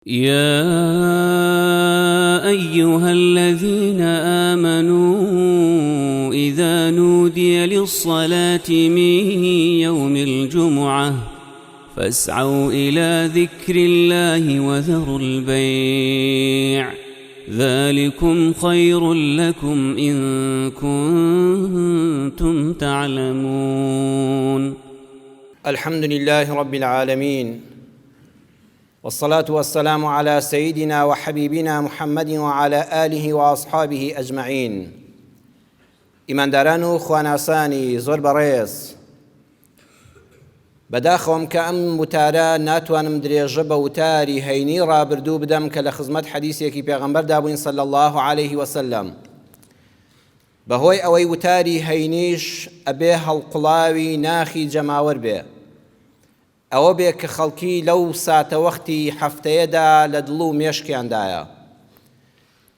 يا أيها الذين آمنوا إذا نودي للصلاة من يوم الجمعة فاسعوا إلى ذكر الله وذروا البيع ذلكم خير لكم إن كنتم تعلمون. الحمد لله رب العالمين والصلاة والسلام على سيدنا وحبيبنا محمد وعلى آله وأصحابه أجمعين. ئیمانداران و خواناسانی زۆر بەڕێز، بەداخەوەم کە ئەم وتارە ناتوانم درێژە بە وتاری هەینی ڕابردوو بدەم کە لە خزمەت حەدیسێکی پێغەمبەردا بووین صلی الله علیه وسلم. بەهۆی ئەوەی وتاری هەینیش ئەبێ هەڵقوڵاوی ناخی جەماوەر بێ، ئەوە بێ کە خەڵکی لەو ساتەوەختی هەفتەیەدا لە دڵ و مێشکیاندایە.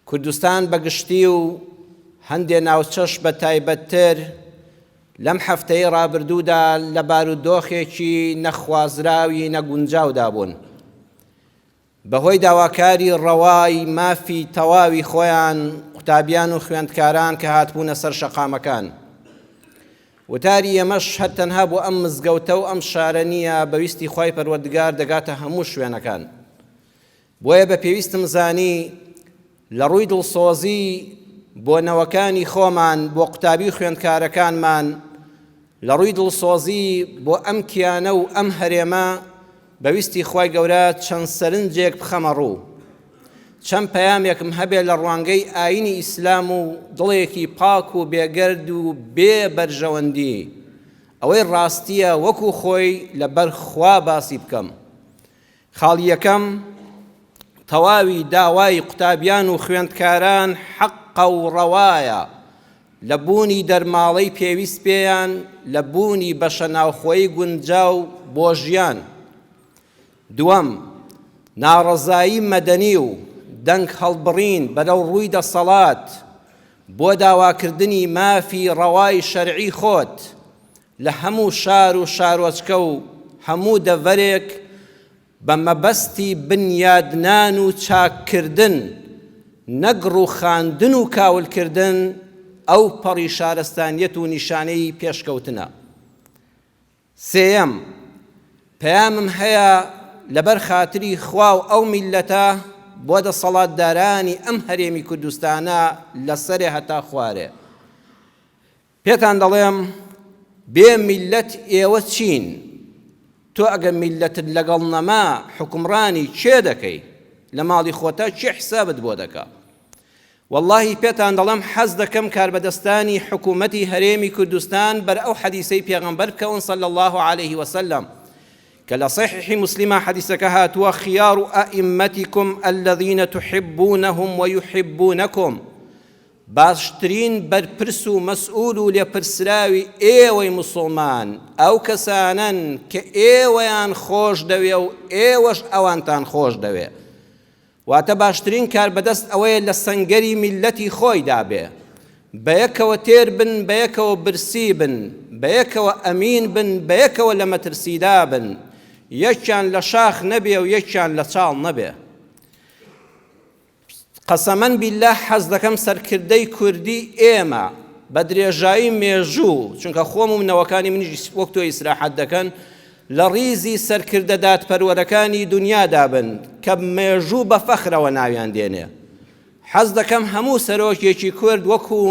کوردستان بە گشتی و هەندێ ناوچەش بە تایبەتتر لەم هەفتەی ڕابردوودا لە بارودۆخێکی نەخوازراوی نەگونجاودا بوون. بەهۆی داواکاری ڕەوای مافی تەواوی خۆیان قوتابیان و خوێندکاران کە هاتبوونە سەر شەقامەکان. وتاری ئێمەش هەر تەنها بۆ ئەم مزگەوتە و ئەم شارە نییە، بە ویستی خوای پەروەردگار دەگاتە هەموو شوێنەکان. بۆیە بە پێویستم زانی لە ڕووی دڵسۆزی بۆ نەوەکانی خۆمان، بۆ قوتابی و خوێندکارەکانمان، لە ڕووی دڵسۆزی بۆ ئەم کیانە و ئەم هەرێمە، بە ویستی خوای گەورە چەند سەرنجێک بخەمە ڕوو. چەند پەیامێکم هەبێ لە ڕوانگەی ئایینی ئیسلام و دڵێکی پاک و بێگەرد و بێ بەرژەوەندی، ئەوەی ڕاستییە وەکو خۆی لەبەر خوا باسی بکەم. خاڵی یەکەم، تەواوی داوای قوتابیان و خوێندکاران حەقە و ڕەوایە لە بوونی دەرماڵەی پێویست پێیان، لە بوونی بەشە ناوخۆیی گونجاو بۆ ژیان. دووەم، ناڕەزایی مەدەنی و دەنگ هەڵبڕین بەرەو ڕووی دەسەڵات بۆ داواکردنی مافی ڕەوای شەرعی خۆت لە هەموو شار و شارۆچکە و هەموو دەڤەرێک بە مەبەستی بنیادنان و چاککردن نەک ڕووخاندن و کاولکردن ئەو پەڕی شارستانیەت و نیشانەی پێشکەوتنە. سێیەم، پەیامم هەیە لەبەر خاتری خوا و ئەو میللەتە بۆ دەسەڵاتدارانی ئەم هەرێمی کوردستانە لە سەرێ هەتا خوارێ. پێتان دەڵێم بێ میللەت ئێوە چین؟ تۆ ئەگەر میللەتت لەگەڵ نەما حوکمڕانی کێ دەکەی؟ لە ماڵی خۆتا کێ حسابت بۆ دەکا؟ وەڵاهی پێتان دەڵێم حەز دەکەم کاربەدەستانی حکوومەتی هەرێمی کوردستان بەر ئەو حەدیسەی پێغەمبەر بکەون صلی الله علیه وسلم کە لە صحیح مسلمە حەدیسەکە هاتووە خیار ئەئمەتکم الذین تحبونهم ویحبونکم باشترین بەرپرس و مەسئول و لێپرسراوی ئێوەی موسڵمان ئەو کەسانەن کە ئێوەیان خۆش دەوێ و ئێوەش ئەوانتان خۆش دەوێ. واتە باشترین کاربەدەست ئەوەیە لە سەنگەری میللەتی خۆیدا بێ. بەیەکەوە تێر بن، بەیەکەوە برسی بن، بەیەکەوە ئەمین بن، بەیەکەوە لە مەترسیدا بن. یەکیان لە شاخ نەبێ و یەکیان لە چاڵ نەبێ. قەسەمەن بیللە حەز دەکەم سەرکردەی کوردی ئێمە بە درێژایی مێژوو، چونکە خۆم و نەوەکانی منیش وەک تۆ ئیسراحەت دەکەن، لە ڕیزی سەرکردە دادپەروەرەکانی دونیادا بن کە مێژوو بە فەخرەوە ناویان دێنێ. حەز دەکەم هەموو سەرۆکێکی کورد وەکو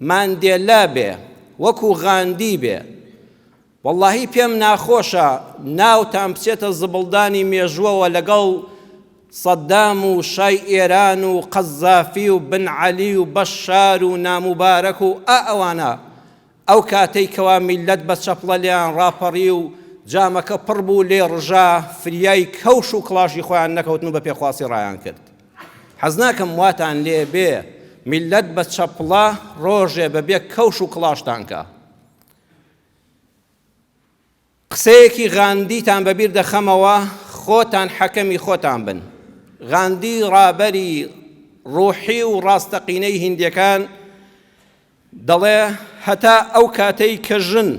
ماندێلا بێ، وەکو غاندی بێ. وەڵاهی پێم ناخۆشە ناوتان بچێتە زبڵدانی مێژووەوە لەگەڵ سەدام و شای ئێران و قەزافی و بن عەلی و بەشار و ناموبارەک و ئا ئەوانە ئەو کاتەی کەوا میللەت بە چەپڵە لێیان ڕاپەڕی و جامەکە پڕ بوو لێ ڕژا فریای کەوش و کڵاشی خۆیان نەکەوتن و بە پێخواسی ڕایان کرد حەز ناکەم واتان لێ بێ میللەت بە چەپڵە ڕۆژێ بە بێ کەوش و کڵاشتان کا. قسەیەکی غاندیتان بەبیر دەخەمەوە، خۆتان حەکەمی خۆتان بن. غاندی ڕابەری ڕوحی و ڕاستەقینەی هیندیەکان دەڵێ هەتا ئەو کاتەی کە ژن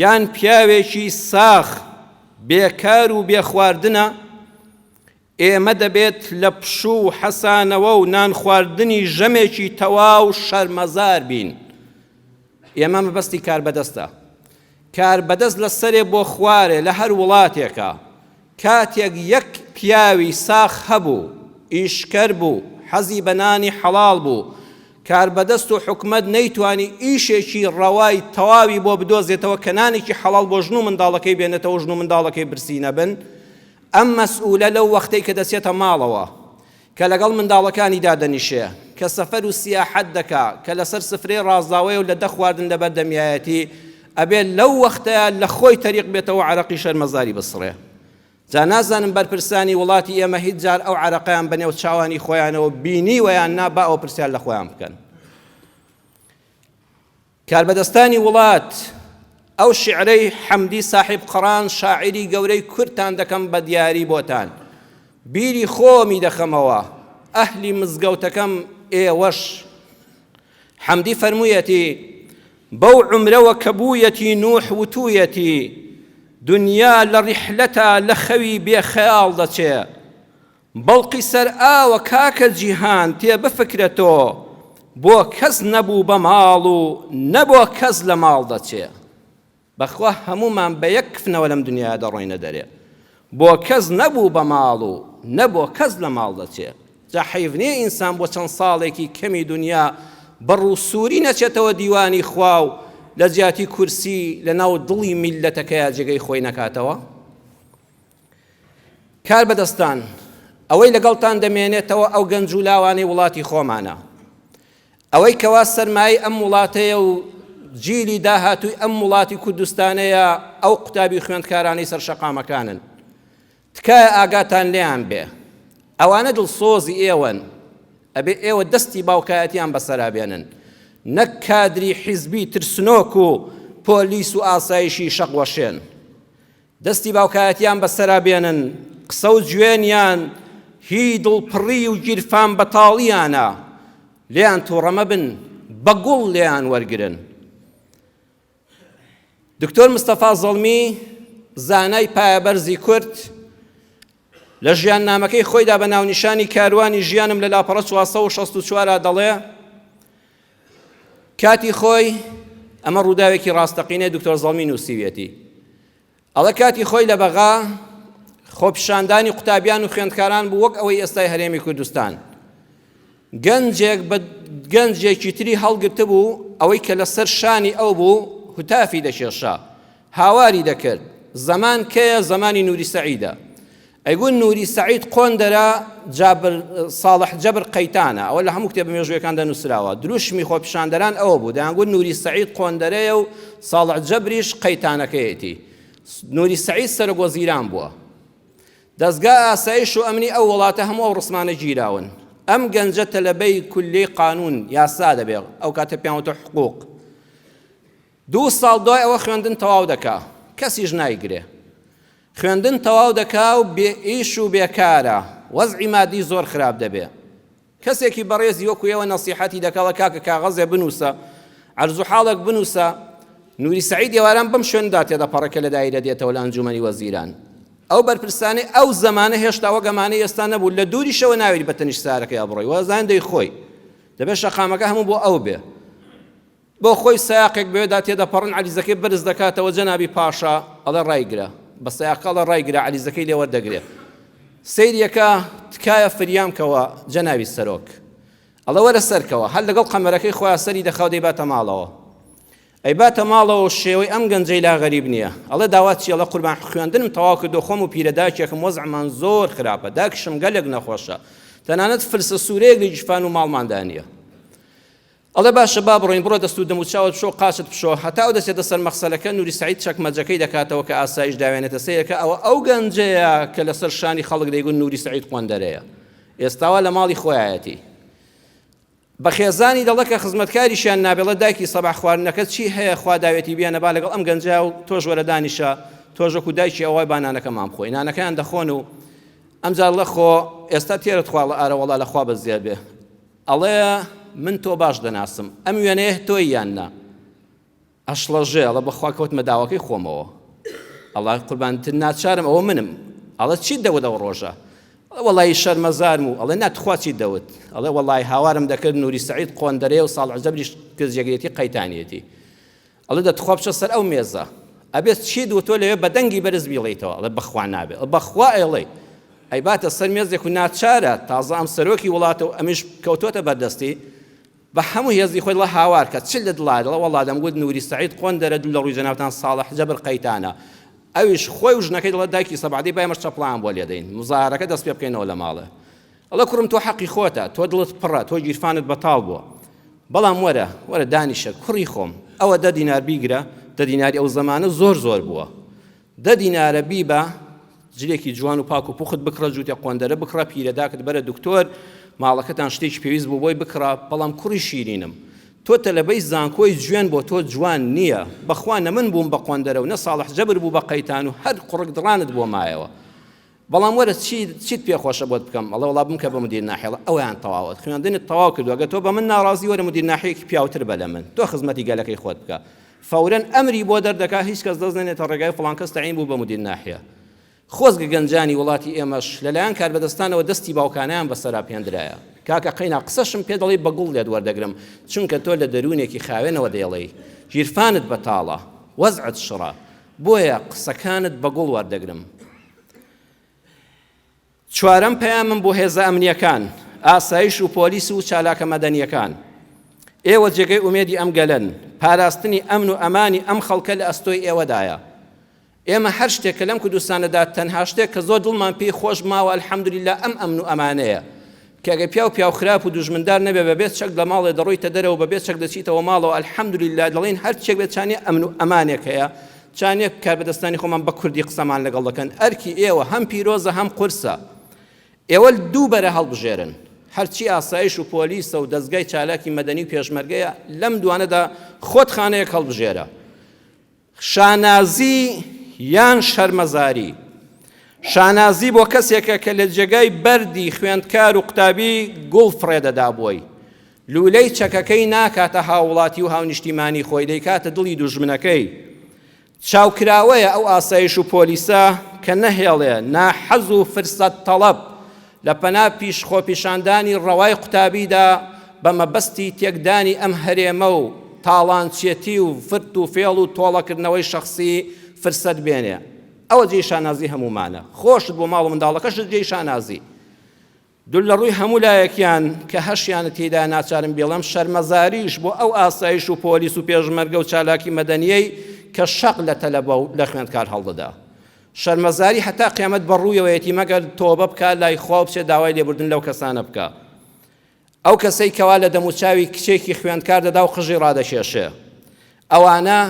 یان پیاوێکی ساغ بێکار و بێخواردنە، ئێمە دەبێت لە پشوو و حەسانەوە و نانخواردنی ژەمێکی تەواو شەرمەزار بین. ئێمە مەبەستی کاربەدەستە. کاربەدەست لە سەرێ بۆ خوارێ لە هەر وڵاتێکا کاتێک یەک پیاوی ساخ هەبوو، ئیشکەر بوو، حەزی بە نانی حەڵاڵ بوو، کاربەدەست و حکومەت نەیتوانی ئیشێکی ڕەوای تەواوی بۆ بدۆزێتەوە کە نانێکی حەڵاڵ بۆ ژن و منداڵەکەی بێنێتەوە ژن و منداڵەکەی برسی نەبن، ئەم مەسئولە لەو وەختەی کە دەچێتە ماڵەوە، کە لەگەڵ منداڵەکانی دادەنیشێ، کە سەفەر و سیاحەت دەکا، کە لەسەر سفرەی ڕازاوەیە و لە دە خواردن لەبەر دەمیایەتی، ئەبێ لەو وەختەیا لە خۆی تەریق بێتەوە و عەرەقی شەرمەزاری بسڕێ. جا نازانم بەرپرسانی وڵاتی ئێمە هیچ جار ئەو عەرەقەیان بە نێو چاوانی خۆیانەوە بینیوە یان نا، با ئەوە پرسیار لە خۆیان بکەن. کاربەدەستانی وڵات ئەو شیعرەی حەمدی ساحیب قڕان شاعیری گەورەی کوردتان دەکەم بە دیاری بۆتان بیری خۆمی دەخەمەوە ئەهلی مزگەوتەکەم ئێوەش حەمدی فەرموویەتی بەو عومرەوە کە بوویەتی نوح وتوویەتی دنیا لە ڕیحلەتا لە خەوی بێ خەیاڵ دەچێ بڵقی سەر ئاوە کاکە جیهان تێ بفکرە تۆ بۆ کەس نەبوو بە ماڵ و نە بۆ کەس لە ماڵ دەچێ بەخوا هەموومان بە یەک کفنەوە لەم دنیایا دەڕۆینە دەرێ بۆ کەس نەبوو بە ماڵ و نە بۆ کەس لە ماڵ دەچێ جا حەیف نییە ئینسان بۆ چەند ساڵێکی کەمی دنیا بە ڕووسووری نەچێتەوە دیوانی خوا و لە جیاتی کورسی لە ناو دڵی میللەتەکەیا جێگەی خۆی نەکاتەوە؟ کاربەدەستان، ئەوەی لەگەڵتان دەمێنێتەوە ئەو گەنج و لاوانەی وڵاتی خۆمانە. ئەوەی کەوا سەرمایەی ئەم وڵاتەیە و جیلی داهاتووی ئەم وڵاتی کوردستانەیە ئەو قوتابی و خوێندکارانەی سەر شەقامەکانن. تکایە ئاگاتان لێیان بێ. ئەوانە دڵسۆزی ئێوەن. ئەبێ ئێوە دەستی باوکایەتیان بەسەرا بێنن. نەک کادری حیزبی ترسنۆک و پۆلیس و ئاسایشی شەقوەشێن. دەستی باوکایەتیان بەسەرا بێنن، قسە و جوێنیان هی دڵپڕی و گیرفان بەتاڵیانە، لێیان توڕە مەبن، بە گوڵ لێیان وەرگرن. دکتۆر مستەفا زەڵمی زانای پایەبەرزی کورد لە ژیاننامەکەی خۆیدا بە ناونیشانی کاروانی ژیانم لە لاپەڕە 464 دەڵێ کاتی خۆی ئەمە ڕووداوێکی ڕاستەقینەی دکتۆر زەڵمی نووسیویەتی ئەڵێ کاتی خۆی لە بەغا خۆپیشاندانی قوتابیان و خوێندکاران بوو وەک ئەوەی ئێستای هەرێمی کوردستان گەنجێک بە گەنجێکی تری هەڵگرتبوو ئەوەی کە لەسەر شانی ئەو بوو هتافی دەکێشا هاواری دەکرد زەمان کەیە زەمانی نوری سەعیدە ئەیگوت نوری سەعید قۆندەرە جابر ساڵح جەبر قەیتانە، ئەوە لە هەموو کتێبە مێژوویەکاندا نووسراوە، دروشمی خۆپیشاندەران ئەوە بوو، دەیانگوت نوری سەعید قۆندەرەیە و ساڵح جەبریش قەیتانەکەیەتی. نوری سەعید سەرۆک وەزیران بووە. دەزگا ئاسایش و ئەمنی ئەو وڵاتە هەموو ئەو ڕسمانە گیراون. ئەم گەنجە تەلەبەی کولیەی قانون، یاسا دەبێ، ئەو کاتە پێیان وتە حقوق. دوو ساڵ دوای ئەوە خوێندن تەواو دەکا، کەسیش نایگرێ. خوێندن تەواو دەکا و بێ ئیش و بێ کارە، وەزعی مادی زۆر خراپ دەبێ. کەسێکی بەڕێزی وەکو ئێوە نەسیحەتی دەکا ئەڵێ کاکە کاغەزێ بنووسە، عەرزوحاڵێک بنووسە، نوری سەعید ئێواران بەم شوێنەدا تێدەپەڕێ کە لە دایرە دێتەوە لە ئەنجومەنی وەزیران. ئەو بەرپرسانەی ئەو زەمانە هێشتا وەک ئەمانەی ئێستا نەبوو، لە دووریشەوە ناوێری بە تەنیشت سارەکەیا بڕۆی، وازانن دەی خۆی. دەبێ شەقامەکە هەموو بۆ ئەو بێ. بۆ خۆی سەیاقێک بەوێدا تێدەپەڕن عەریزەکەی بەرز دەکاتەوە جەنابی پاشا ئەڵێ ڕایگرە بە سەیاقە ئەڵێ ڕایگرە عەریزەکەی لێ وەردەگرێ سەیریەکە تکایە فریام کەوە جەنابی سەرۆک ئەڵێ وەرە سەرکەوە هەر لەگەڵ قەمەرەکەی خۆیان سەری دەخاو دەیباتە ماڵەوە ئەیباتە ماڵەوە شێوەی ئەم گەنجەی لا غەریب نییە ئەڵێ داوا چی ئەڵێ قوربان خوێندنم تەواو کردو خۆم و پیرەداکێکم وەزعمان زۆر خراپە داکشم گەلێک نەخۆشە تەنانەت فلسە سوورەیەک لە گیرفان و ماڵماندا نییە ئەڵێ باشە با بڕۆین، بڕۆ دەست و دەموچاوت بشۆ، قاچت بشۆ، هەتا ئەو دەچێتە سەر مەخسەلەکە، نوری سەعید چەکمەجەکەی دەکاتەوە کە ئاسایش داوێنێتە سەیرەکە، ئەوە ئەو گەنجەیە کە لەسەر شانی خەڵک دەیگوت نوری سەعید قۆندەرەیە، ئێستا وا لە ماڵی خۆیایەتی. بە خێزانی دەڵێ کە خزمەتکاریشیان نابێ، ئەڵێ دایکی سەباح خواردنەکە چی هەیە خوا داوێتی بێنە با لەگەڵ ئەم گەنجە و تۆش وەرە دانیشە، تۆش وەکو دایکی ئەوای با نانەکەمان بخۆی. نانەکەیان دەخۆن و ئەمجار ئەڵێ خۆ ئێستا تێرت خوا، ئەڵێ ئارەوەڵا لە خوا بەزیاد بێ. ئەڵێ من تۆ باش دەناسم ئەم وێنەیە تۆی یان نا ئەشڵەژێ ئەڵێ بەخوا کەوتمە داوەکەی خۆمەوە ئەڵا قوربانتر ناچارم ئەوە منم ئەڵێ چیت دەوت ئەو ڕۆژە؟ ئەڵێ وەڵایی شەرمەزارم و ئەڵێ نا تخوا چیت دەوت؟ ئەڵێ وەڵایی هاوارم دەکرد نوری سەعید قۆندەرەیە و ساڵح جەبریش کە جێگرێتی قەیتانیەتی. ئەڵێ دە تخوا بچە سەر ئەو مێزە. ئەبێت چیت وتووە لەوێ بە دەنگی بەرز بیڵێیتەوە. ئەڵێ بەخوا نابێ. ئەڵێ بەخوا ئەیڵێی. ئەیباتە سەر مێزێک و ناچارە، تازە ئەم سەرۆکی وڵاتە و ئەمیش کەوتۆتە بەردەستی، بە هەموو هێزی خۆی دڵە هاوار کە چ لە دڵا دڵە وەڵا دەمگوت نوری سەعید قۆندەرە دوو لە ڕووی جەنابتان ساڵح جەبر قەیتانە ئەویش خۆی و ژنەکەی دڵە دایکی سەبعدەی با ئێمەش چەپڵان بۆ لێدەین مزاهەرەکە دەست پێ بکەینەوە لە ماڵێ ئەڵێ کوڕم تۆ حەقی خۆتە تۆ دڵت پڕە تۆ گیرفانت بەتاڵ بووە بەڵام وەرە وەرە دانیشە کوڕی خۆم ئەوە دە دینار بیگرە دە دیناری ئەو زەمانە زۆر زۆر بووە دە دینارە بیبە جلێکی جوان و پاک و پوخت بکڕە جووتێ قۆندەرە بکڕە پیرەداکت بەرە دکتۆر ماڵەکەتان شتێکی پێویست بوو بۆی بکڕە بەڵام کوڕی شیرینم تۆ تەلەبەی زانکۆی جوێن بۆ تۆ جوان نییە بەخوا نە من بووم بە قۆندەرە و نە ساڵح جەبر بوو بە قەیتان و هەر قوڕگ دڕانت بۆ مایەوە بەڵام وەرە چی چیت پێ خۆشە بۆت بکەم ئەڵێ وەڵا بمکە بە مدیر ناحیە ئەویان تەواوەت خوێندنت تەواو کردووە گەر تۆ بە من ناڕازی وەرە مدیر ناحیەکی پیاوتر بە لە من تۆ خزمەتی گەلەکەی خۆت بکە فەورەن ئەمری بۆ دەردەکا هیچ کەس دەست نەنێتە ڕێگای فڵان کەس تەعین بوو بە مدیر ناحیە. خۆزگە گەنجانی وڵاتی ئێمەش لەلایەن کاربەدەستانەوە دەستی باوکانیان بەسەرا پێندرایە. کاکە قەینا قسەشم پێ دەڵێی بە گوڵ لێت وەردەگرم چونکە تۆ لە دەروونێکی خاوێنەوە دەیڵێی. گیرفانت بەتاڵە. وەزعت شڕە. بۆیە قسەکانت بە گوڵ وەردەگرم. چوارەم پەیامم بۆ هێزە ئەمنییەکان، ئاسایش و پۆلیس و چالاکە مەدەنییەکان، ئێوە جێگەی ئومێدی ئەم گەلەن، پاراستنی ئەمن و ئەمانی ئەم خەڵکە لە ئەستۆی ئێوەدایە. ئێمە هەر شتێک کە لەم کوردستانەدا تەنها شتێک کە زۆر دڵمان پێی خۆش ماوە الحمدللە ئەم ئەمن و ئەمانەیە کە گەر پیاو پیاو خراپ و دوژمندار نەبێ بەبێ چەک لە ماڵێ دەڕۆیتە دەرەوە بەبێ چەک دەچیتەوە ماڵەوە الحمدللە دەڵێین هەرچێک بێت چانێ ئەمن و ئەمانێک هەیە چانێک کاربەدەستانی خۆمان بە کوردی قسەمان لەگەڵ دەکەن ئەرکی ئێوە هەم پیرۆزە هەم قورسە ئێوە دوو بەرە هەڵبژێرن هەرچی ئاسایش و پۆلیسە و دەزگای چالاکی مەدەنی و پێشمەرگەیە لەم دوانەدا خۆت خانەیەک هەڵبژێرە شانازی یان شەرمەزاری؟ شانازی بۆ کەسێکە کە لە جێگای بەردی خوێندکار و قوتابی گوڵ فڕێدەدا بۆی، لوولەی چەکەکەی ناکاتە هاووڵاتی و هاونیشتیمانی خۆی، دەیکاتە دڵی دوژمنەکەی. چاوکراوەیە ئەو ئاسایش و پۆلیسە کە نەهێڵێ ناحەز و فرسەت تەڵەب لە پەنا پیش خۆپیشاندانی ڕەوای قوتابیدا بە مەبەستی تێکدانی ئەم هەرێمە و تاڵانچێتی و فرت و فێڵ و تۆڵەکردنەوەی شەخسی فرسەت بێنێ. ئەوە جێی شانازی هەموومانە. خۆشت بۆ ماڵ و منداڵەکەشت جێی شانازی. دوور لە ڕووی هەموو لایەکیان کە هەشیانە تێیدا ناچارم بیڵێم شەرمەزاریش بۆ ئەو ئاسایش و پۆلیس و پێشمەرگە و چالاکی مەدەنیەی کە شەق لە تەلەبە و لە خوێندکار هەڵدەدا. شەرمەزاری هەتا قیامەت بە ڕوویەوەیەتی مەگەر تۆبە بکا لای خوا و بچێ داوای لێبوردن لەو کەسانە بکا. ئەو کەسەی کەوا لە دەموچاوی کچێکی خوێندکار دەدا و قژی ڕادەکێشێ. ئەوانە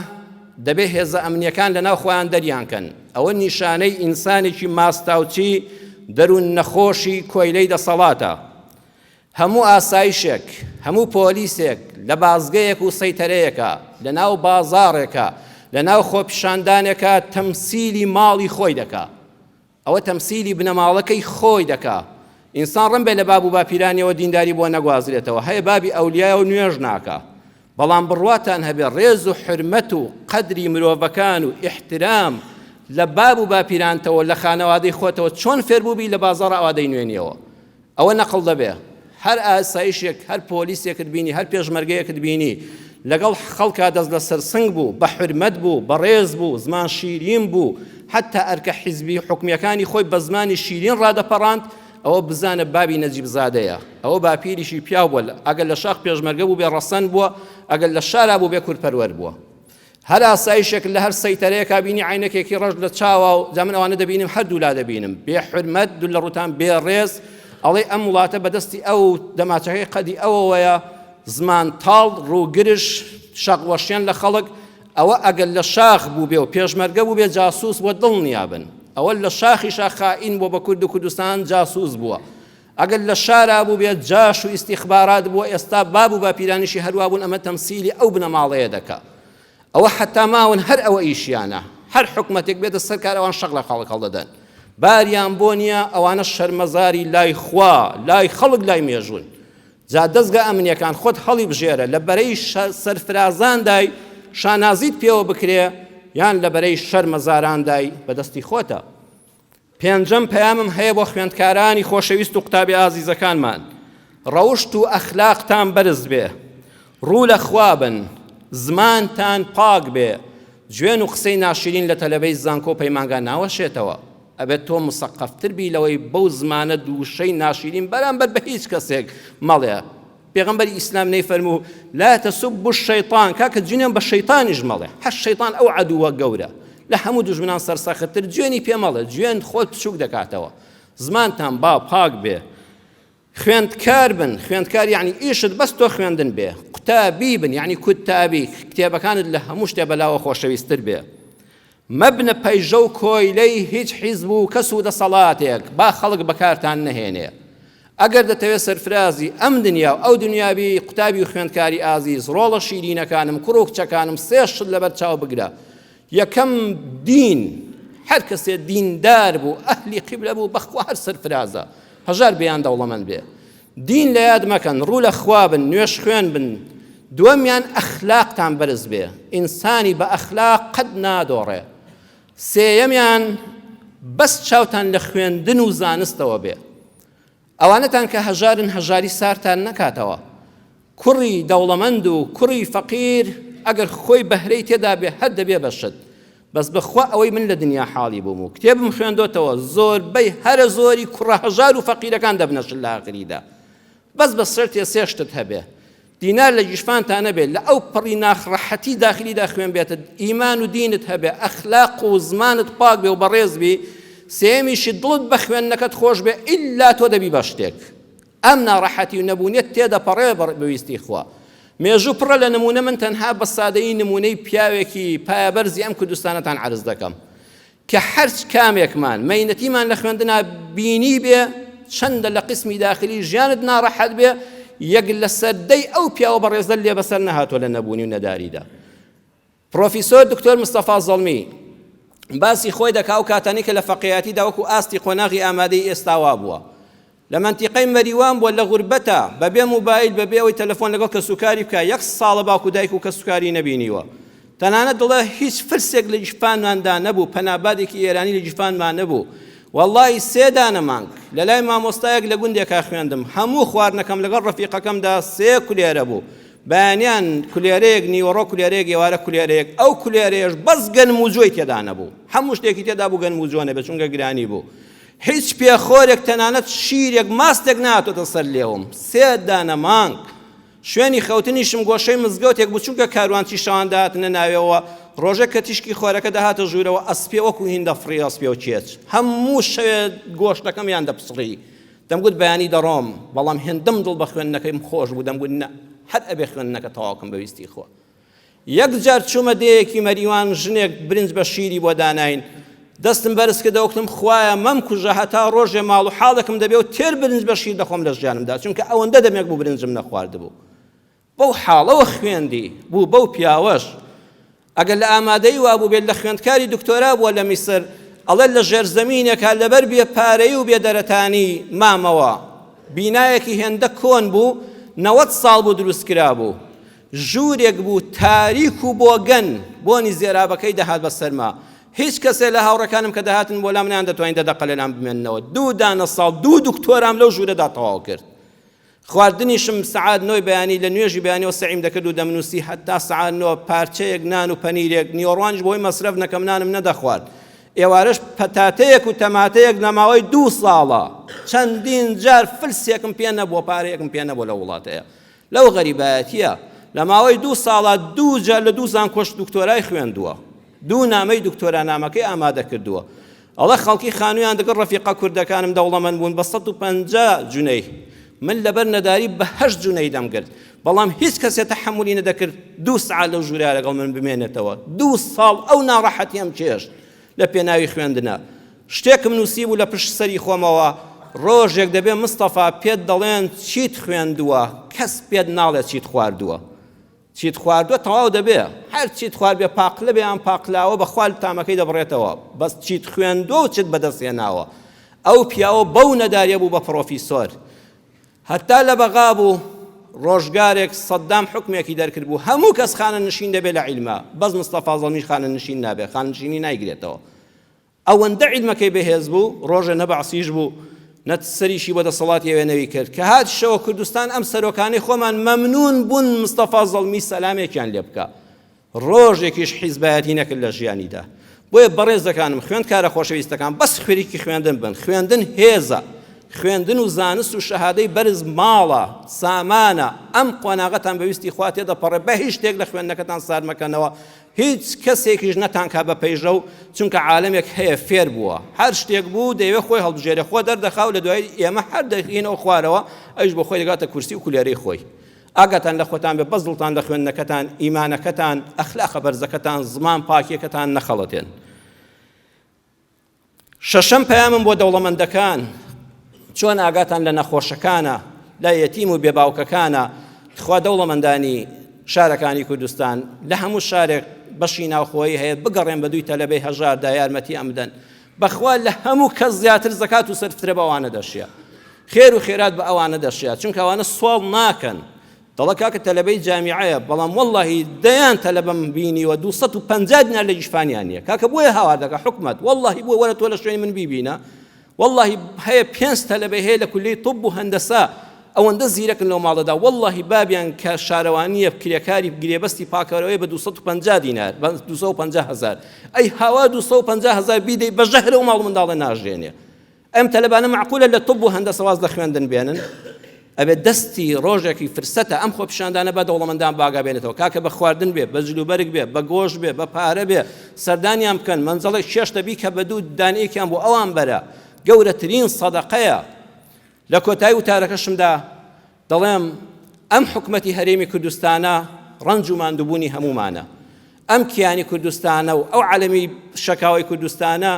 دەبێ هێزە ئەمنیەکان لەناو خۆیان دەریان کەن. ئەوە نیشانەی ئینسانێکی ماستاوچی دەروون نەخۆشی کۆیلەی دەسەڵاتە. هەموو ئاسایشێک، هەموو پۆلیسێک لە بازگەیەک و سەیتەرەیەکا، لە ناو بازاڕێکا، لە ناو خۆپیشاندانێکا تەمسیلی ماڵی خۆی دەکا. ئەوە تەمسیلی بنەماڵەکەی خۆی دەکا. ئینسان ڕەنبێ لە باب و باپیرانیەوە دینداری بۆ نەگوازرێتەوە، هەیە بابی ئەولیایە و نوێژ ناکا. بەڵام بڕواتان هەبێ ڕێز و حورمەت و قەدری مرۆڤەکان و ئیحترام لە باب و باپیرانتەوە لە خانەوادەی خۆتەوە چۆن فێربووبی لە بازاڕا ئەوا دەینوێنیەوە. ئەوە نەقڵ دەبێ هەر ئاسایشێک هەر پۆلیسێکت بینی هەر پێشمەرگەیەکت بینی لەگەڵ خەڵکا دەست لەسەر سنگ بوو بە حورمەت بوو بەڕێز بوو زمان شیرین بوو حتا ئەرکە حیزبی حکومیەکانی خۆی بە زمانی شیرین ڕادەپەڕاند ئەوە بزانە بابی نەجیب زادەیە ئەوە باپیریشی پیاو بووە ئەگەر لە شاخ پێشمەرگە بوو بێ ڕەسەن بووە ئەگەر لە شارا بوو بێ کوردپەروەر بووە هەر ئاسایشێک لە هەر سەیتەرەیەکا بینی عەینەکێکی ڕەش لە چاوا و جا من ئەوانە دەبینم هەردوو لا دەبینم بێ حورمەت دوور لە ڕووتان بێ ڕێز ئەڵێ ئەم وڵاتە بەدەستی ئەو دەماچەکەی قەدی ئەوەوەیە زمان تاڵ ڕووگرژ شەق وەشێن لە خەڵک ئەوە ئەگەر لە شاخ بوو بێ و پێشمەرگە بوو بێ جاسوس بووە دڵنیابن ئەوە لە شاخیشا خائین بووە بە کورد و کوردستان جاسوس بووە ئەگەر لە شارا بووبێت جاش و ئیستیخبارات بووە ئێستا باب و باپیرانیشی هەروا بوون ئەمە تەمسیلی ئەو بنەماڵەیە دەکا ئەوە حتا ماون هەر ئەوە ئیشیانە هەر حکومەتێک بێتە سەر کار ئەوان شەق لە خەڵک هەڵدەدەن باریان بۆ نییە ئەوانە شەرمەزاری لای خوا لای خەڵک لای مێژوون جا دەزگا ئەمنیەکان خۆت هەڵی بژێرە لە بەرەی سەرفرازاندای شانازیت پێوە بکرێ یان لە بەرەی شەرمەزاراندای بەدەستی خۆتە. پێنجەم پەیامم هەیە بۆ خوێندکارانی خۆشەویست و قوتابی ئازیزەکانمان، ڕەوشت و ئەخلاقتان بەرز بێ، ڕوو لە خوا بن، زمانتان پاک بێ، جوێن و قسەی ناشرین لە تەلەبەی زانکۆ و پەیمانگا ناوەشێتەوە، ئەبێت تۆ مسەقەفتر بی لەوەی بەو زمانەت وشەی ناشیرین بەرامبەر بە هیچ کەسێک مەڵێ، پێغەمبەری ئیسلام نەیفەرموو لا تسبوا الشیطان، کاکە جنێن بە شەیتانیش مەڵێ، هەر شەیتان ئەو عەدووە گەورە لە هەموو دوژمنان سەرسەختتر جوێنی پێ مەڵێ، جوێن خۆت بچووک دەکاتەوە، زمانتان با پاک بێ، خوێندکار بن، خوێندکار یەعنی ئیشت بەس تۆ خوێندن بێ، قوتابی بن یەعنی کوتابی، کتێبەکانت لە هەموو شتێ بەلاوە خۆشەویستتر بێ. مەبنە پەیژە و کۆیلەی هیچ حیزب و کەس و دەسەڵاتێک، با خەڵک بەکارتان نەهێنێ. ئەگەر دەتەوێ سەرفرازی ئەم دنیا و ئەو دنیا بی، قوتابی و خوێندکاری ئازیز، ڕۆڵە شیرینەکانم، کوڕ و کچەکانم، سێ شت لەبەر چاو بگرە. یەکەم، دین، هەر کەسێ دیندار بوو، ئەهلی قیبلە بوو، بەخوا هەر سەرفرازە، هەژار بێ یان دەوڵەمەند بێ. دین لە یاد مەکەن، ڕوو لە خوا بن، نوێژخوێن بن. دووەمیان ئەخلاقتان بەرز بێ، ئینسانی بە ئەخلاق قەت نادۆڕێ. سێیەمیان بەس چاوتان لە خوێندن و زانستەوە بێ. ئەوانەتان کە هەژارن هەژاری سارتان نەکاتەوە. کوڕی دەوڵەمەند و کوڕی فەقیر ئەگەر خۆی بەهرەی تێدا بێ هەر دەبێ بە شت. بەس بەخوا ئەوەی من لە دنیا حاڵی بووم و کتێبم خوێندۆتەوە زۆربەی هەرە زۆری کوڕە هەژار و فەقیرەکان دەبنە شت لە ئاخریدا. بەس بە سەرتێ سێ شتت هەبێ. دینار لە گیرفانتا نەبێ لە ئەو پەڕی ناخڕەحەتی داخلیدا خوێن بێتت ئیمان و دینت هەبێ ئەخلاق و زمانت پاک بێ و بەڕێز بی سێیەمیشی دڵت بە خوێندنەکەت خۆش بێ ئیلا تۆ دەبی بە شتێک ئەم ناڕەحەتی و نەبوونیەت تێدەپەڕێ بە ویستی خوا مێژوو پڕە لە نمونە من تەنها بە سادەیی نمونەی پیاوێکی پایەبەرزی ئەم کوردستانەتان عەرز دەکەم کە هەرچ کامێکمان مەینەتیمان لە خوێندنا بینیبێ، چەندە لە قیسمی داخلی ژیانت ناڕەحەت بێ، یەک لەسەر دەی ئەو پیاوە بەڕێزەت لێ بەسەر نەهاتووە لە نەبوونی و نەداریدا. پڕۆفیسۆر دکتۆر مستەفا زەڵمی باسی خۆی دەکا ئەو کاتانەی کە لە فەقێیەتیدا وەکو ئاستی قۆناغی ئامادەیی ئێستا وابووە. لە مەنتیقەی مەریوان بووە لە غوربەتا بەبێ موبایل بەبێ ئەوەی تەلەفۆن لەگەڵ کەسوکاری بکا یەک ساڵە باوک و دایک و کەسوکاری نەبینیوە تەنانەت دەڵێ هیچ فلسێک لە گیرفانماندا نەبوو پەنابادێکی ئێرانی لە گیرفانمان نەبوو وەڵڵاهی سێ دانە مانگ لەلای مامۆستایەک لە گوندێکا خوێندم هەموو خواردنەکەم لەگەڵ ڕەفیقەکەمدا سێ کولێرە بوو بەیانیان کولێرەیەک نیوەڕۆ کولێرەیەک ئێوارە کولێرەیەک ئەو کولێرەیەش بەس گەنم و جۆی تێدا نەبوو هەموو شتێکی تێدا بوو گەنم و جۆ نەبێت چونکە گرانی بوو هیچ پێخۆرێک تەنانەت شیرێک ماستێک نەهاتۆتە سەر لێوم سێ دانە مانگ شوێنی خەوتنیشم گۆشەی مزگەوتێک بوو چونکە کاروانچی شەوان دەهاتنە ناوێەوە ڕۆژێک کە تیشکی خۆرەکە دەهاتە ژوورەوە ئەسپێ وەکو هین دەفڕی ئەسپێ و کێچ هەموو شەوێ گۆشتەکەمیان دەپچڕی دەمگوت بەیانی دەڕۆم بەڵام هێندەم دڵ بە خوێندنەکەیم خۆش بوو دەمگوت نە هەر ئەبێ خوێندنەکە تەواوکەم بە ویستی خوا یەک جار چوومە دێیەکی مەریوان ژنێک برنج بە شیری بۆ داناین دەستم بەرز کردەوە کوتم خوایە مەمکوژە هەتا ڕۆژێ ماڵ و حاڵێکم دەبێ و تێر برنج بە شیر دەخۆم لە ژیانمدا چونکە ئەوەندە دەمێک بوو برنجم نەخواردبوو بەو حاڵەوە خوێندی بوو بەو پیاوەش ئەگەر لە ئامادەی وابوو بێت لە خوێندکاری دکتۆرا بووە لە میسر ئەڵێ لە ژێرزەمینێکا لەبەر بێ پارەی و بێ دەرەتانی مامەوە بینایەکی هێندە کۆن بوو 90 ساڵ بوو دروست کرابوو ژوورێک بوو تاریک و بۆگەن، بۆنی زێرابەکەی دەهات بە سەرما. هیچ کەسێ لە هاوڕێکانم کە دەهاتن بۆ لام نەیاندەتوانی دە دەقە لەلام بمێننەوە. دوو دانە ساڵ دوو دکتۆرام لەو ژوورەدا تەواو کرد. خواردنیشم سەعات نۆی بەیانی لە نوێژی بەیانیەوە سەعیم دەکرد و دەمنووسی هەتا سەعات نۆ پارچەیەک نان و پەنیرێک، نیوەڕوانیش بۆی مەسرەف نەکەم نانم نەدەخوارد. ئێوارەش پەتاتەیەک و تەماتەیەک لە ماوەی دوو ساڵە چەندین جار فلسێکم پێ نەبووە، پارەیەکم پێ نەبووە لەو وڵاتەیە. لەو غەریبایەتیە لە ماوەی دوو ساڵا دوو جار لە دوو زانکۆش دکتۆرای خوێندووە دوو نامەی دکتۆرانامەکەی ئامادە کردووە ئەڵێ خەڵکی خانوویان دەگەڵ ڕەفیقە کوردەکانم دەوڵەمەند بوون بە 150 جونەی من لەبەر نەداری بە هەشت جونەی دەمگرت بەڵام هیچ کەسێ تەحەمولی نەدەکرد دوو سەعات لەو ژوورە لەگەڵ من بمێنێتەوە دوو ساڵ ئەو ناڕەحەتیەم چێشت لە پێناوی خوێندنا. شتێکم نووسیبوو لە پشت سەری خۆمەوە، ڕۆژێک دەبێ مستەفا پێت دەڵێن چیت خوێندووە، کەس پێت ناڵێ چیت خواردووە. چیت خواردووە تەواو دەبێ، هەر چیت خواردبێ پاقلە بێ یان پاقلاوە بە خوا تامەکەی دەبڕێتەوە، بەس چیت خوێندووە و چت بەدەست هێناوە. ئەو پیاوە بەو نەداریە بوو بە پڕۆفیسۆر. هەتا لە بەغا بوو، ڕۆژگارێک سەدام حوکمێکی دەرکردبوو هەموو کەس خانەنشین دەبێ لە عیلما، بەس مستەفا زەڵمیش خانەنشین نابێ، خانەنشینی نایگرێتەوە. ئەوەندە عیلمەکەی بەهێز بوو، ڕۆژێ نە بەعسیش بوو، نە سەریشی بۆ دەسەڵاتی ئەوێ نەوی کرد. کە هاتیشەوە کوردستان ئەم سەرۆکانەی خۆمان مەمنوون بوون مستەفا زەڵمی سەلامێکیان لێ بکا. ڕۆژێکیش حیزبایەتی نەکرد لە ژیانیدا. بۆیە بەڕێزەکانم، خوێندکارە خۆشەویستەکان، بەس خەریکی خوێندن بن. خوێندن هێزە. خوێندن و زانست و شەهادەی بەرز ماڵە، سامانە. ئەم قۆناغەتان بە ویستی خوا تێدەپەڕێ، بە هیچ شتێک لە خوێندنەکەتان سارد مەکەنەوە. هیچ کەسێکیش نەتانکا بە پەیژەو چونکە عالەمێک هەیە فێر بووە هەر شتێک بوو دەیەوێ خۆی هەڵبژێرێ خۆ دەردەخا و لە دوایی ئێمە هەر دەینەوە خوارەوە ئەویش بۆ خۆی دەگاتە کورسی و کولێرەی خۆی ئاگاتان لە خۆتان بێ بەس دڵتان لە خوێندنەکەتان ئیمانەکەتان ئەخلاقە بەرزەکەتان زمان پاکیەکەتان نەخەڵەتێن. شەشەم پەیامم بۆ دەوڵەمەندەکان، چۆن ئاگاتان لە نەخۆشەکانە، لە یەتیم و بێباوکەکانە، تخوا دەوڵەمەندانی شارەکانی کوردستان، لە هەموو شارێک بەشی ناوخۆیی هەیە، بگەڕێن بە دووی تەلەبەی هەژاردا یارمەتی ئەم بدەن. بەخوا لە هەموو کەس زیاتر زەکات و سەرفترە بە ئەوانە دەشیا. خێر و خێرات بە ئەوانە دەشیا، چونکە ئەوانە سواڵ ناکەن. دەڵێ کاکە تەلەبەی جامیعەیە بەڵام وەڵڵاهی دەیان تەلەبەم بینیوە 250 دینار لە گیرفانیان نییە کاکە بۆیە هاوار دەکا حکومەت وەڵڵاهی بۆ وەرە تۆ لە شوێنی من بیبینە وەڵڵاهی هەیە پێنج تەلەبەی هەیە لە کولیەی طب و هەندەسە ئەوەندە زیرەکن لەو ماڵەدا وەڵڵاهی بابیان کە شارەوانییە کرێکاری گرێبەستی پاکەرەوەی بە 250 دینار بە 250 هەزار ئەی هاوا 250 هەزار بیدەی بە ژەهرە و ماڵ منداڵە ناژێنێ ئەم تەلەبانە مەعقولە لە طب و هەندەسە واز لە خوێندن بێنن؟ ئەبێت دەستی ڕۆژێکی فرسەتە ئەم خۆپیشاندانە با دەوڵەمەندان باگا بێنێتەوە کاکە بە خواردن بێ بە جلوبەرگ بێ بە گۆشت بێ بە پارە بێ سەردانیان بکەن مەنجەڵێک چێشتە بیکە بە دوو دانەیەکیان بۆ ئەوان بەرە گەورەترین سەدەقەیە لە کۆتایی وتارەکەشمدا دەڵێم ئەم حکومەتی هەرێمی کوردستانە ڕەنج و ماندووبوونی هەموومانە. ئەم کیانی کوردستانە و ئەو عەلەمی شەکاوەی کوردستانە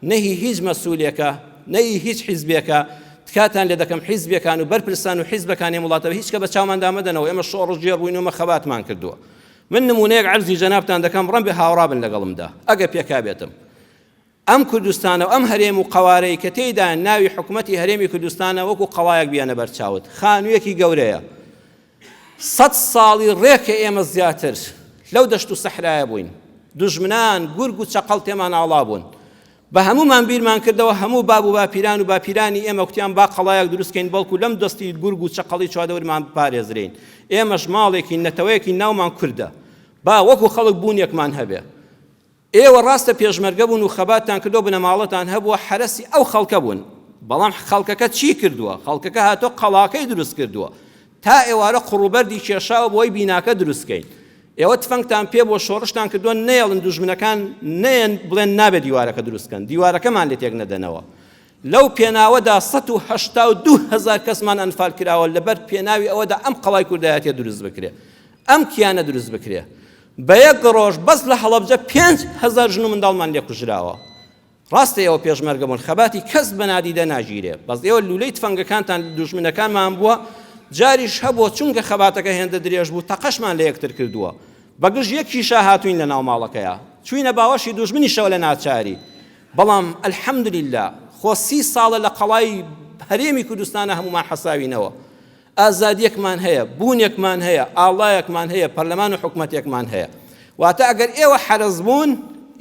نە هی هیچ مەسولێکە، نە هی هیچ حیزبێکە. تکاتان لێ دەکەم حیزبێکان و بەرپرسان و حیزبەکانی ئەم وڵاتە هیچ کە بە چاوماندا مەدەنەوە، ئێمە شۆڕشگێڕ بووین و ئێمە خەباتمان کردووە. من نموونەیەک عەرزی جەنابتان دەکەم ڕەنبێ هاوڕا بن لەگەڵمدا ئەگەر پێکابێتم. ئەم کوردستانە و ئەم هەرێم و قەوارەی کە تێیدا ناوی حکومەتی هەرێمی کوردستانە وەکو قەڵایەک بیەنە بەرچاوت خانوویەکی گەورەیە سەد ساڵی ڕێکە ئێمە زیاتر لەو دەشت و سەحرایە بووین دوژمنان گورگ و چەقەڵ تێمان ئاڵا بوون بە هەمومان بیرمان کردەوە هەموو باب و باپیران و باپیرانی ئێمە کوتیان با قەڵایەک دروستکەین بەڵکو لەم دەستی گورگ و چەقەڵی چوادەورمان بپارێزرین ئێمەش ماڵێکی نەتەوەیەکی ناومان کوردە با وەکو خەڵک بوونێکمان هەبێ ئێوە ڕاستە پێشمەرگە بوون و خەباتتان کردووە بنەماڵەتان هەبووە حەرەسی ئەو خەڵکە بوون بەڵام خەڵکەکە چی کردووە خەڵکەکە هاتۆ قەڵاکەی دروست کردووە تا ئێوارە قوڕوبەردی کێشاوە بۆی بیناکە دروست کەین ئێوە تفەنگتان پێ بۆ شۆڕشتان کردووە نەیەڵن دوژمنەکان نەیەن بڵێن نابێت دیوارەکە دروست کەن دیوارەکەمان لێ تێک نەدەنەوە لەو پێناوەدا 182 هەزار کەسمان ئەنفال کراوە لەبەر پێناوی ئەوەدا ئەم قەڵای کوردایەتیە دروست بکرێ ئەم کیانە دروست بکرێ بە یەک ڕۆژ بەس لە هەڵەبجە 5000 ژن و منداڵمان لێ کوژراوە. ڕاستە ئێوە پێشمەرگە بوون خەباتی کەس بە نادیدە ناگیرێ بەس ئێوە لولەی تفەنگەکانتان لە دوژمنەکانمان بووە جاریش هەبووە چونکە خەباتەکە هێندە درێژ بوو تەقەشمان لە یەکتر کردووە بە گژ یەک کیشا هاتووین لە ناو ماڵەکەیا چووینە باوەشی دوژمنیشەوە لە ناچاری بەڵام الحمدللە خۆ سی ساڵە لە قەڵای هەرێمی کوردستانە هەموومان حەساوینەوە ئازادیەکمان هەیە، بوونێکمان هەیە، ئاڵایەکمان هەیە، پەرلەمان و حکومەتێکمان هەیە. واتە ئەگەر ئێوە حەرەس بوون،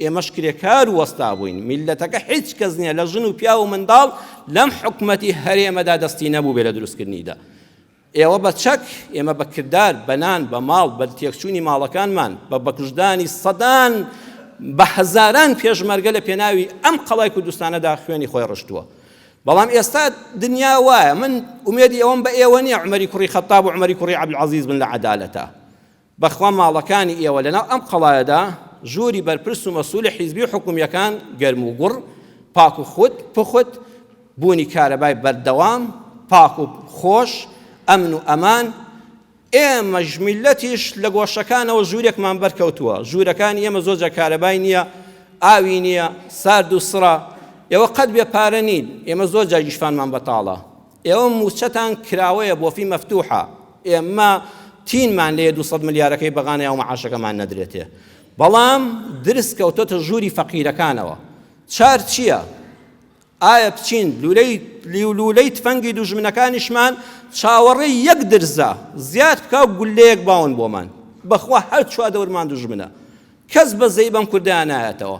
ئێمەش کرێکار و وەستا بووین. میللەتەکە هیچ کەس نییە لە ژن و پیاو و منداڵ لەم حکومەتی هەرێمەدا دەستی نەبووبێ لە دروستکردنیدا. ئێوە بە چەک، ئێمە بە کردار، بە نان، بە ماڵ، بە تێکچوونی ماڵەکانمان، بە بەکوشتدانی سەدان، بە هەزاران پێشمەرگە لە پێناوی ئەم قەڵای کوردستانەدا خوێنی خۆی ڕشتووە. بەڵام ئێستا دنیا وایە من ئومێدی ئەوەم بە ئێوە نییە عومەری کوڕی خەتاب و عومەری کوڕی عەبدولعەزیز بن لە عەدالەتە بەخوا ماڵەکانی ئێوە لەناو ئەم قەڵایەدا ژووری بەرپرس و مەسولی حیزبی و حکومیەکان گەرم و گوڕ پاک و خود پخت بوونی کارەبای بەردەوام پاک و خۆش ئەمن و ئەمان ئێمەش میللەتیش لە گۆشەکانەوە ژوورێکمان بەرکەوتووە، ژوورەکانی ئێمە زۆر جار کارەبای نییە، ئاوی نییە، سارد و سڕە، ئێوە قەت بێ پارە نین، ئێمە زۆر جار گیرفانمان بەتاڵە، ئێوە مووچەتان کراوەیە بۆفی مەفتوحە، ئێمە تینمان لێیە 200 ملیارەکەی بەغانە و مەعاشەکەمان نەدرێتێ، بەڵام درز کەوتۆتە ژووری فەقیرەکانەوە، چار چییە؟ ئایا بچین لولەی لولەی تفەنگی دوژمنەکانیشمان چاوەڕێی یەک درزە زیاد بکا و گوللەیەک باون بۆمان بەخوا هەر چوادەورمان دوژمنە کەس بەزەی بەم کوردەیان نایەتەوە.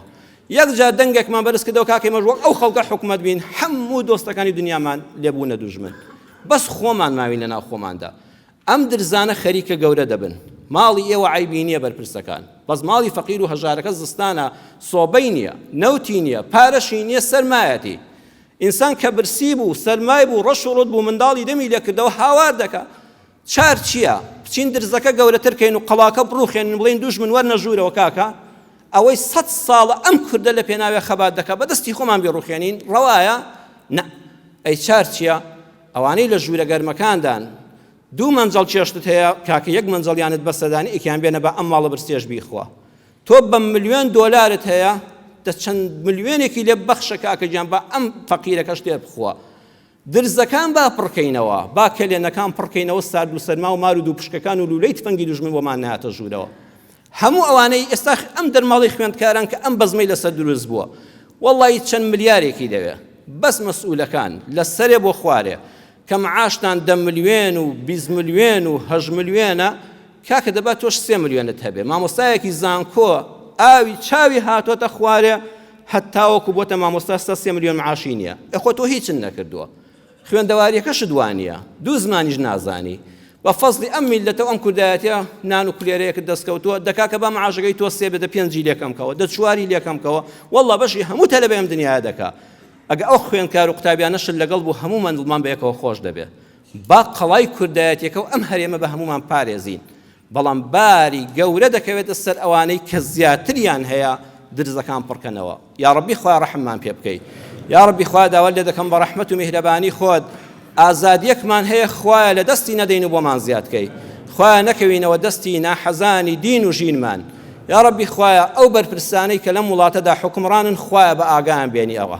یەک جار دەنگێکمان بەرز کردەوە کاکە ئێمەش وەک ئەو خەڵکە حکومەت بین هەموو دۆستەکانی دنیامان لێ بوونە دوژمن بەس خۆمان ماوین لەناو خۆماندا ئەم درزانە خەریکە گەورە دەبن ماڵی ئێوە عەیبی نییە بەرپرسەکان بەس ماڵی فەقیر و هەژارەکە زستانە سۆبەی نییە نەوتی نییە پارەشی نییە سەرمایەتی ئینسان کە برسی بوو سەرمای بوو ڕەش و ڕوت بوو منداڵی دەمی لێکردەوە هاوار دەکا چار چییە؟ بچین درزەکە گەورەتر کەین و قەڵاکە بڕوخێنین بڵێین دوژمن وەرنە ژوورەوە کاکە؟ ئەوەی سەت ساڵە ئەم کوردە لە پێناوێ خەبات دەکا بە دەستی خۆمان بیڕوخێنین ڕەوایە؟ نا. ئەی چار چییە؟ ئەوانەی لە ژوورە گەرمەکاندان دوو مەنجەڵ چێشتت هەیە کاکە یەک مەنجەڵیانت بەسە دانەیەکیان بێنە با ئەم ماڵە برسیەش بیخوا. تۆ بە ملیۆن دۆلارت هەیە دە چەند ملیۆنێکی لێ بەخشە کاکە گیان با ئەم فەقیرەکەش تێر بخوا. درزەکان با پڕکەینەوە، با کەلێنەکان پڕکەینەوە، سارد و سەرما و مار و دووپشکەکان و لوولەی تفەنگی دوژمن بۆمان نەهاتە ژوورەوە. هەموو ئەوانەی ئێستا ئەم دەرماڵەی خوێندکاران کە ئەم بەزمەی لەسەر دروست بووە، وەڵڵاهی چەند ملیارێکی دەوێ. بەس مەسئولەکان لە سەرێ بۆ خوارێ کە معاشتان دە ملیۆن و 20 ملیۆن و هەشت ملیۆنە، کاکە دەبا تۆش سێ ملیۆنت هەبێ. مامۆستایەکی زانکۆ ئاوی چاوی هاتۆتە خوارێ هەتاوەکو بۆتە مامۆستا ستا سێ ملیۆن معاشی نییە. ئێ خۆ تۆ هیچت نەکردووە. خوێندەواریەکەشت وا نییە. دوو زمانیش نازانی. بە فەزڵی ئەم میللەتە و ئەم کوردایەتیە نان و کولێرەیەکت دەست کەوتووە، دە کاکە با معاشەکەی تۆ سێ بێ دە پێنجی لێ کەم کەوە، دە چواری لێ کەم کەوە، وەڵڵا بەشی هەموو تەلەبەی ئەم دنیایە دەکا. ئەگە ئەو خوێندکار و قوتابیانەشت لەگەڵ بوو هەموومان دڵمان بەیەکەوە خۆش دەبێ. با قەڵای کوردایەتیەکە و ئەم هەرێمە بە هەموومان پارێزین، بەڵام باری گەورە دەکەوێتە سەر ئەوانەی کە زیاتریان هەیە درزەکان پڕکەنەوە. یاڕەبی خوایە ڕەحممان پێ بکەی. یاڕەبی خوایە داوات لێ دەکەم بە ڕەحمەت و میهرەبانی خۆت ئازادیەکمان هەیە خوایە لە دەستی نەدەین و بۆمان زیاد کەی. خوایە نەکەوینەوە دەستی ناحەزانی دین و ژینمان. یاڕەبی خوایە ئەو بەرپرسانەی کە لەم وڵاتەدا حوکمڕانن خوایە بە ئاگایان بێنی ئەوە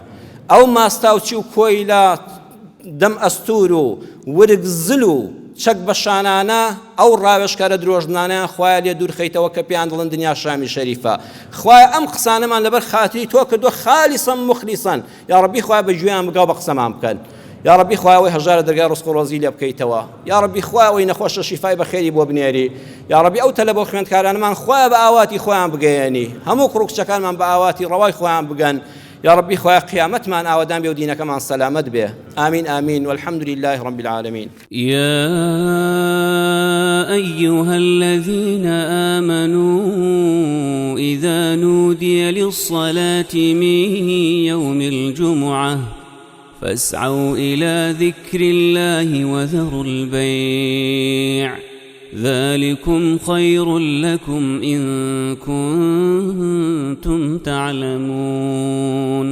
ئەو ماستاوچی و کۆیلە دەم ئەستوور و ورگ زل و چەک بە شانانە ئەو ڕاوێژکارە درۆژنانەیان خوایە لێ دوور خەیتەوە کە پێیان دڵن دنیا شامی شەریفە خوایە ئەم قسانەمان لەبەر خاتری تۆ کردووە خالیسەن موخلیسەن یاڕەبی خوایە بە گوێیان بگا و بە قسەمان بکەن یاڕەبی خوایە ئەوەی هەژارە دەرگای ڕزق و ڕۆزی لێ بکەیتەوە یاڕەبی خوایە ئەوەی نەخۆشە شیفای بە خێری بۆ بنێری یاڕەبی ئەو تەلەبە و خوێندکارانەمان خوایە بە ئاواتی خۆیان بگەیەنی هەموو کوڕ و کچەکانمان بە ئاواتی ڕەوای خۆیان بگەن یاڕەبی خوایە قیامەتمان ئاوەدان بێ و دینەکەمان سەلامەت بێ آمین آمین والحمد لله رب العالمین. يا أيها الذين آمنوا إذا نودي للصلاة من يوم الجمعة فاسعوا إلى ذكر الله وذروا البيع ذلكم خير لكم إن كنتم تعلمون.